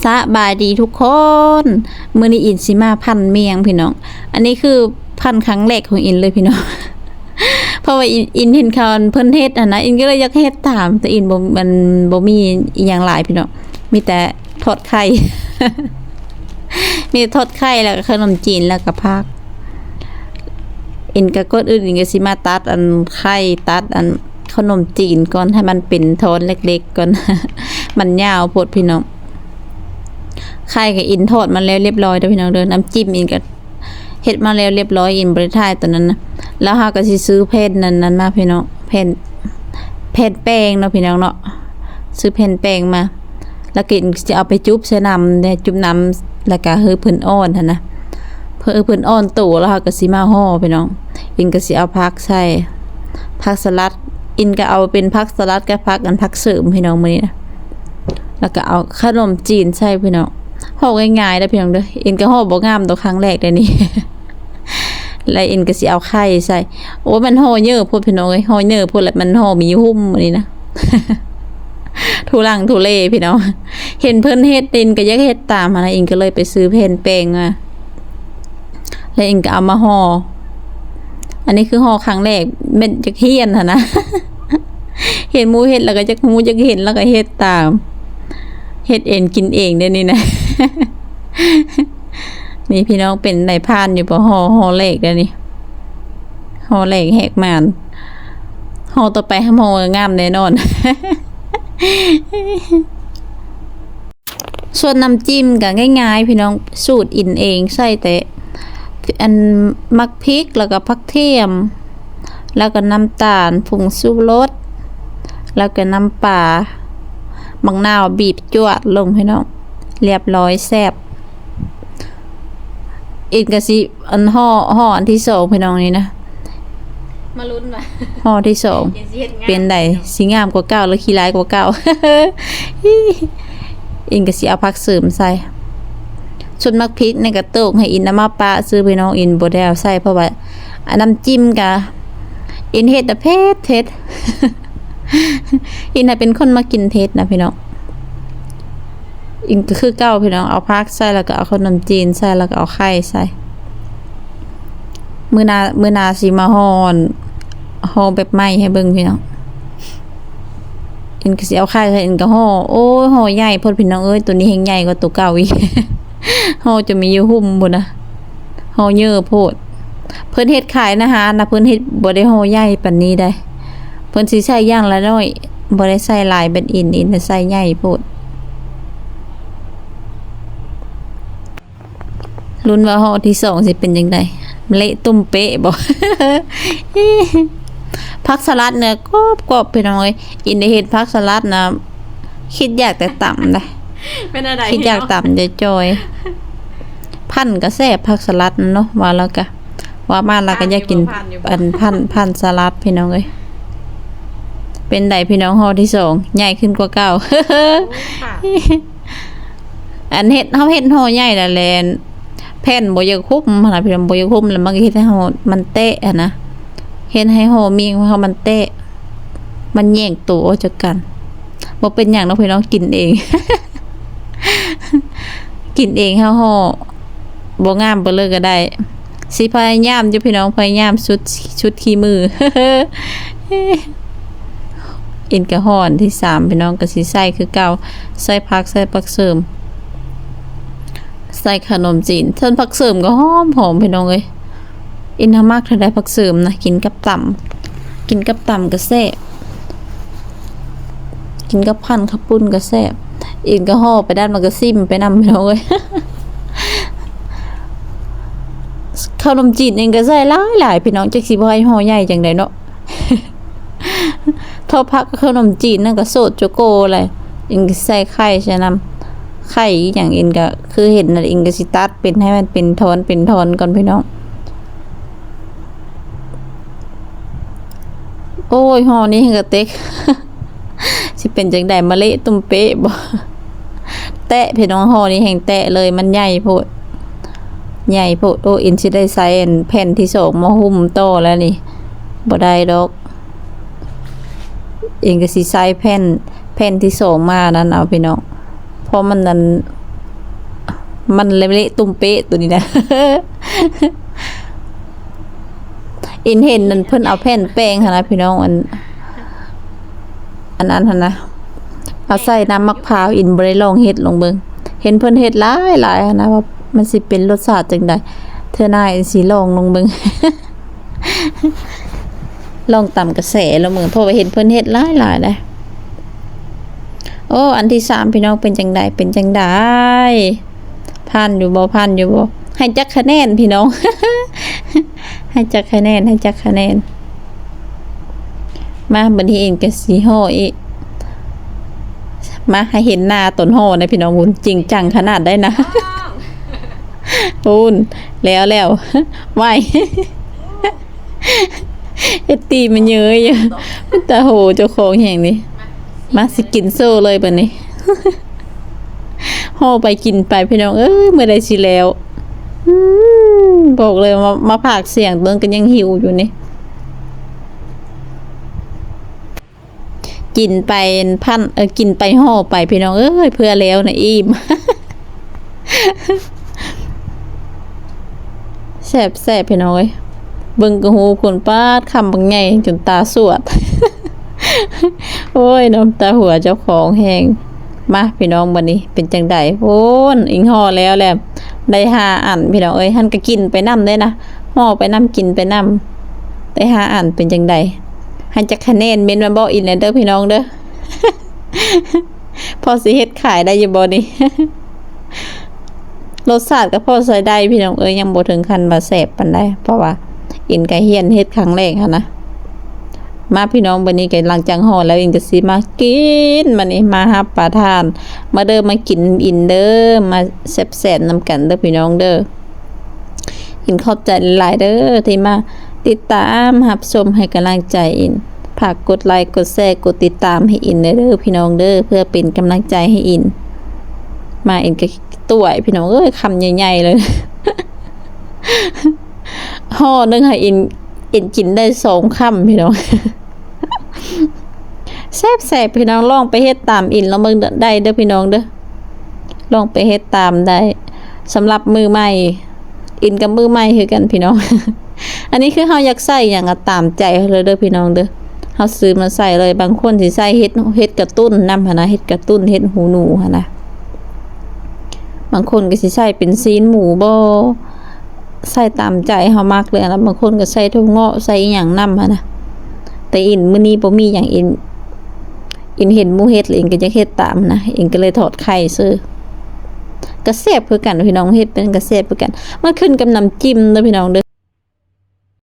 ສະບາຍດີທຸກຄົນ ມື້ນີ້ອິນຊິມາພັນໝ້ຽງພີ່ນ້ອງ. ອັນນີ້ຄືພັນຄັ້ງແລກຂອງອິນເລີຍພີ່ນ້ອງ ເພາະວ່າອິນ ອິນເຫັນເຂົາເພິ່ນເຮັດຫັ້ນນະ ອິນກໍເລີຍຢາກເຮັດຕາມ ແຕ່ອິນບໍ່ ມັນບໍ່ມີອີ່ຫຍັງຫຼາຍພີ່ນ້ອງ ມີແຕ່ທອດໄຂ່ ມີແຕ່ທອດໄຂ່ ແລ້ວກໍຂະໜົມຈີນ ແລ້ວກໍຜັກ. ອິນກໍ ກ່ອນອື່ນອິນກໍຊິມາຕັດອັນໄຂ່ ຕັດອັນຂະໜົມຈີນກ່ອນ ໃຫ້ມັນເປັນທ່ອນເລັກໆກ່ອນ ມັນຍາວໂພດພີ່ນ້ອງ. ໄຂ່ກໍອິນທອດມາແລ້ວລຽບລ້ອຍເດີພີ່ນ້ອງເດີ ນ້ຳຈິ້ມອິນກໍເຮັດມາແລ້ວລຽບລ້ອຍ ອິນບໍ່ໄດ້ຖ່າຍຕອນນັ້ນນະ. ແລ້ວເຮົາກໍຊິຊື້ແຜ່ນນັ້ນ ນັ້ນມາພີ່ນ້ອງ ແຜ່ນ ແຜ່ນແປ້ງເນາະພີ່ນ້ອງເນາະ ຊື້ແຜ່ນແປ້ງມາ ແລ້ວກໍອິນຊິເອົາໄປຈຸບໃສ່ນ້ຳເດ້ ຈຸບນ້ຳ ແລ້ວກໍໃຫ້ເພິ່ນອ່ອນຫັ້ນນະ ເພິ່ນ ເພິ່ນອ່ອນໂຕ ແລ້ວເຮົາກໍຊິມາຫໍ່ພີ່ນ້ອງ. ອິນກໍຊິເອົາຜັກໃສ່ ຜັກສະຫຼັດ ອິນກໍເອົາເປັນຜັກສະຫຼັດກັບຜັກ ອັນ ຜັກເສີມພີ່ນ້ອງມື້ນີ້ນະ ແລ້ວກໍເອົາຂະໜົມຈີນໃສ່ພີ່ນ້ອງ. ຫໍ່ງ່າຍໆເດີພີ່ນ້ອງເດີ ອິນກໍຫໍ່ບໍ່ງາມດອກ ຄັ້ງແລກເດ້ນີ້. ແລ້ວອິນກໍຊິເອົາໄຂ່ໃສ່ ໂອ້ຍ ມັນຫໍ່ເຍີໂພດພີ່ນ້ອງເອີຍ ຫໍ່ເຍີໂພດ ແລ້ວມັນຫໍ່ມີຫຸ້ມອັນນີ້ນະ ທຸລັງທຸເລພີ່ນ້ອງ. ເຫັນເພິ່ນເຮັດ ອິນກໍຢາກເຮັດຕາມຫັ້ນນະ ອິນກໍເລີຍໄປຊື້ແຜ່ນແປ້ງມາ ແລ້ວອິນກໍເອົາມາຫໍ່. ອັນນີ້ຄືຫໍ່ຄັ້ງແລກ ແມ່ນຢາກຮຽນຫັ້ນນະ ເຫັນໝູ່ເຮັດແລ້ວກໍຢາກຮູ້ ຢາກເຫັນ ແລ້ວກໍເຮັດຕາມ ເຮັດເອງກິນເອງເດ້ນີ້ນະ. ນີ້ພີ່ນ້ອງ ເປັນໃດ ຜ່ານຢູ່ບໍ່? ຫໍ່ ຫໍ່ແລກເດ້ນີ້ ຫໍ່ແລກແຫກໝານ ຫໍ່ຕໍ່ໄປຫາໝໍງາມແນ່ນອນ. ສ່ວນນ້ຳຈິ້ມກໍງ່າຍໆ ພີ່ນ້ອງ ສູດອິນເອງ ໃສ່ແຕ່ອັນໝາກພິກ ແລ້ວກໍຜັກທຽມ ແລ້ວກໍນ້ຳຕານ ຜົງຊູລົດ ແລ້ວກໍນ້ຳປາ ໝາກນາວບີບຈວດລົງ ພີ່ນ້ອງ ລຽບລ້ອຍ ແຊບ. ອິນກໍຊິອັນຫໍ່ ຫໍ່ອັນທີສອງ ພີ່ນ້ອງ ນີ້ນະ ມາລຸ້ນວ່າ ຫໍ່ທີສອງ ເປັນຊິເຮັດງາມ ເປັນໃດ ຊິງາມກວ່າເກົ່າ ຫຼື ຂີ້ຮ້າຍກວ່າເກົ່າ? ອິນກໍຊິເອົາຜັກເສີມໃສ່ ສ່ວນໝາກພິກນີ້ກໍໂຕກໃຫ້ອິນເອົາມາປະຊື່ ພີ່ນ້ອງ ອິນບໍ່ໄດ້ເອົາໃສ່ ເພາະວ່າອັນນ້ຳຈິ້ມກະ ອິນເຮັດນະເຜັດ ເຜັດ ອິນນະເປັນຄົນມັກກິນເຜັດນະ ພີ່ນ້ອງ. ອິນກໍຄືເກົ່າ ພີ່ນ້ອງ ເອົາຜັກໃສ່ ແລ້ວກໍເອົາຂະໜົມຈີນໃສ່ ແລ້ວກໍເອົາໄຂ່ໃສ່. ມື້ໜ້າ ມື້ໜ້າຊິມາຫໍ່ ຫໍ່ແບບໃໝ່ໃຫ້ເບິ່ງ ພີ່ນ້ອງ. ອິນກໍຊິເອົາໄຂ່ໃສ່ ອິນກໍຫໍ່ ໂອ້ຍ ຫໍ່ໃຫຍ່ໂພດ ພີ່ນ້ອງເອີຍ ໂຕນີ້ແຮງໃຫຍ່ກວ່າໂຕເກົ່າອີກ ຫໍ່ຈົນມີຢູ່ຫຸ້ມພຸ້ນນະ ຫໍ່ເຍີໂພດ. ເພິ່ນເຮັດຂາຍໃນຮ້ານນະ ເພິ່ນເຮັດບໍ່ໄດ້ຫໍ່ໃຫຍ່ປານນີ້ໃດ ເພິ່ນຊິໃສ່ຢ່າງລະໜ້ອຍ ບໍ່ໄດ້ໃສ່ຫຼາຍແບບອິນ ອິນໃສ່ໃຫຍ່ໂພດ. ລຸ້ນວ່າຫໍ່ທີສອງຊິເປັນຈັ່ງໃດ ເລະຕຸ່ມເປະບໍ່? ຜັກສະຫຼັດເນຍກອບໆ ພີ່ນ້ອງເອີຍ ອິນໄດ້ເຫັນຜັກສະຫຼັດນະ ຄິດຢາກແຕ່ຕຳໃດ ເປັນແນວໃດ ຄິດຢາກຕຳຈ່ອຍໆ. ພັນກໍແຊບ ຜັກສະຫຼັດເນາະ ວ່າແລ້ວກະ ວ່າມາແລ້ວກໍຢາກກິນ ອັນ ພັນ ພັນສະຫຼັດ ພີ່ນ້ອງເອີຍ. ເປັນໃດພີ່ນ້ອງ ຫໍ່ທີສອງ ໃຫຍ່ຂຶ້ນກວ່າເກົ່າ. ອັນເຮັດ ເຮົາເຮັດຫໍ່ໃຫຍ່ລະແລນ ແຜ່ນບໍ່ຢາກຫຸ້ມຫັ້ນນະ ພີ່ນ້ອງ ບໍ່ຢາກຫຸ້ມ ແລ້ວມັນກໍເຮັດໃຫ້ຫໍ່ມັນແຕະຫັ້ນນະ ເຮັດໃຫ້ຫໍ່ໝ້ຽງເຮົາມັນແຕະ ມັນແຍກໂຕອອກຈາກກັນ. ບໍ່ເປັນຫຍັງດອກພີ່ນ້ອງ ກິນເອງ ກິນເອງ ເຮົາຫໍ່ບໍ່ງາມປານເລີຍກໍໄດ້. ຊິພະຍາຍາມຢູ່ພີ່ນ້ອງ ພະຍາຍາມສຸດ ສຸດຂີ້ມື. ເອັນກະຮ່ອນທີສາມ ພີ່ນ້ອງກໍຊິໃສ່ຄືເກົ່າ ໃສ່ຜັກ ໃສ່ຜັກເສີມ ໃສ່ຂະໜົມຈີນ. ສ່ວນຜັກເສີມກໍຫອມໆ ພີ່ນ້ອງເອີຍ. ເອັນຫາມັກເທົ່າໃດຜັກເສີມນະ ກິນກັບຕຳ ກິນກັບຕຳກໍແຊບ ກິນກັບພັນເຂົ້າປຸ້ນກໍແຊບ. ເອັນກໍຫໍ່ໄປດ້ານມັນກໍຊິມໄປນຳ ພີ່ນ້ອງເອີຍ. ເຂົ້າໜົມຈີນເອງກໍໃສ່ຫຼາຍໆ ພີ່ນ້ອງ ຈັກຊິບໍ່ໃຫ້ຫໍ່ໃຫຍ່ຈັ່ງໃດເນາະ. ທອດຜັກກັບເຂົ້າໜົມຈີນນັ້ນກໍໂສດໂຈໂກເລີຍ. ເອງໃສ່ໄຂ່ໃສ່ນຳ ໄຂ່ອີ່ຫຍັງ ເອງກໍຄືເຫັນນັ້ນ ເອງກໍຊິຕັດເປັນໃຫ້ມັນເປັນທ່ອນເປັນທ່ອນກ່ອນ ພີ່ນ້ອງ. ໂອ້ຍ ຫໍ່ນີ້ແຮງກະເຕັກ ຊິເປັນຈັ່ງໃດ ມະເລະຕຸ່ມເປະບໍ່? ແຕະ ພີ່ນ້ອງ ຫໍ່ນີ້ແຮງແຕະເລີຍ ມັນໃຫຍ່ໂພດ ໃຫຍ່ໂພດ. ໂອ້ ເອັນຊິໄດ້ໃສ່ອັນແຜ່ນທີສອງມາຫຸ້ມຕໍ່ແລ້ວນີ້ ບໍ່ໄດ້ດອກ. ເອງກໍຊິໃສ່ແຜ່ນ ແຜ່ນທີສອງມານັ້ນເອົາ ພີ່ນ້ອງ ເພາະມັນນັ້ນ ມັນເລະໆຕຸ່ມເປະໂຕນີ້ນະ. ເຫັນ ເຫັນນັ້ນເພິ່ນເອົາແຜ່ນແປ້ງຫັ້ນນະພີ່ນ້ອງ ອັນ ອັນນັ້ນຫັ້ນນະ ເອົາໃສ່ນ້ຳໝາກພ້າວ. ອິນບໍ່ໄດ້ລອງເຮັດລອງເບິ່ງ ເຫັນເພິ່ນເຮັດຫຼາຍໆຫັ້ນນະ ວ່າມັນຊິເປັນລົດຊາດຈັ່ງໃດ. ເທື່ອໜ້າອິນຊິລອງລອງເບິ່ງ ລອງຕາມກະແສລອງເບິ່ງ ເພາະວ່າເຫັນເພິ່ນເຮັດຫຼາຍໆເດ້. ໂອ້ ອັນທີສາມ ພີ່ນ້ອງ ເປັນຈັ່ງໃດ ເປັນຈັ່ງໃດ ຜ່ານຢູ່ບໍ່ ຜ່ານຢູ່ບໍ່? ໃຫ້ຈັກຄະແນນພີ່ນ້ອງ ໃຫ້ຈັກຄະແນນ ໃຫ້ຈັກຄະແນນ? ມາ ບັດນີ້ເອງກະຊິຫໍ່ອີກ. ມາ ໃຫ້ເຫັນໜ້າຕອນຫໍ່ນະພີ່ນ້ອງ ພຸ້ນ ຈິງຈັງຂະໜາດໃດນະ. ພຸ້ນ ແລ້ວ ແລ້ວ ໄວ ເຮັດຕີມາເຍີະຢູ່ ຕາໂຫເຈົ້າຂອງແຮງນີ້. ມາ ຊິກິນໂຊເລີຍບັດນີ້ ຫໍ່ໄປກິນໄປພີ່ນ້ອງເອີຍ ເມື່ອໃດຊິແລ້ວ? ອືມ ບອກເລີຍວ່າ ມາພາກສຽງເບິ່ງກໍຍັງຫິວຢູ່ນີ້. ກິນໄປພັນ ເອີ ກິນໄປຫໍ່ໄປພີ່ນ້ອງເອີຍ ເພື່ອແລ້ວນະອີ່ມ. ແຊບໆ ພີ່ນ້ອງເອີຍ ເບິ່ງກໍຮູ້ພຸ້ນ ປາດ ຄຳບັກໃຫຍ່ຈົນຕາສວດ. ໂອ້ຍ ນ້ຳຕາຫົວເຈົ້າຂອງແຮງ. ມາ ພີ່ນ້ອງ ບັດນີ້ເປັນຈັ່ງໃດ? ໂອ້ນ ອິງຫໍ່ແລ້ວແຫຼະ ໄດ້ຫ້າອັນພີ່ນ້ອງເອີຍ. ຫັ້ນກໍກິນໄປນຳເດ້ນະ ຫໍ່ໄປນຳ ກິນໄປນຳ ໄດ້ຫ້າອັນ. ເປັນຈັ່ງໃດ? ໃຫ້ຈັກຄະແນນ ເມັ້ນມາບອກອິນແດ່ເດີພີ່ນ້ອງເດີ. ພໍຊິເຮັດຂາຍໄດ້ຢູ່ບໍ່ນີ້? ລົດຊາດກໍພໍໃຊ້ໄດ້ພີ່ນ້ອງເອີຍ ຍັງບໍ່ເຖິງຂັ້ນວ່າແຊບປານໃດ ເພາະວ່າອິນກໍຮຽນເຮັດຄັ້ງແລກຫັ້ນນະ. ມາພີ່ນ້ອງ ບັດນີ້ກໍຫຼັງຈາກຫໍ່ແລ້ວ ອິນກໍຊິມາກິນ ບັດນີ້ມາຮັບປະທານ. ມາເດີ ມາກິນນຳອິນເດີ ມາແຊບໆນຳກັນເດີພີ່ນ້ອງເດີ. ອິນຂອບໃຈຫຼາຍໆເດີ ທີ່ມາຕິດຕາມຮັບຊົມໃຫ້ກຳລັງໃຈອິນ. ຝາກກົດໄລ ກົດແຊ ກົດຕິດຕາມໃຫ້ອິນແດ່ເດີພີ່ນ້ອງເດີ ເພື່ອເປັນກຳລັງໃຈໃຫ້ອິນ. ມາ ອິນກໍຕົວະພີ່ນ້ອງເອີຍ ຄຳໃຫຍ່ໆເລີຍ. ຫໍ່ໜຶ່ງໃຫ້ອິນ ອິນກິນໄດ້ສອງຄຳພີ່ນ້ອງ. ແຊບໆ ພີ່ນ້ອງ ລອງໄປເຮັດຕາມອິນລອງເບິ່ງໄດ້ເດີພີ່ນ້ອງເດີ ລອງໄປເຮັດຕາມໄດ້. ສຳລັບມືໃໝ່ ອິນກໍມືໃໝ່ຄືກັນພີ່ນ້ອງ. ອັນນີ້ຄືເຮົາຢາກໃສ່ຫຍັງກໍຕາມໃຈເຮົາເລີຍເດີພີ່ນ້ອງເດີ ເຮົາຊື້ມາໃສ່ເລີຍ. ບາງຄົນຊິໃສ່ເຫັດ ເຫັດກະຕຸ້ນນຳຫັ້ນນະ ເຫັດກະຕຸ້ນ ເຫັດຫູໜູຫັ້ນນະ. ບາງຄົນກໍຊິໃສ່ເປັນຊີ້ນໝູບໍ ໃສ່ຕາມໃຈເຮົາມັກເລີຍນະ. ບາງຄົນກໍໃສ່ຖົ່ວເງາະ ໃສ່ອີ່ຫຍັງນຳຫັ້ນນະ. ແຕ່ອິນມື້ນີ້ບໍ່ມີຫຍັງ ອິນ ອິນເຫັນໝູ່ເຮັດແລ້ວ ອິນກໍຢາກເຮັດຕາມນະ ອິນກໍເລີຍທອດໄຂ່ຊື່. ກໍແຊບຄືກັນພີ່ນ້ອງ ເຮັດເປັນກໍແຊບຄືກັນ. ມັນຂຶ້ນກັບນ້ຳຈິ້ມເດີພີ່ນ້ອງເດີ.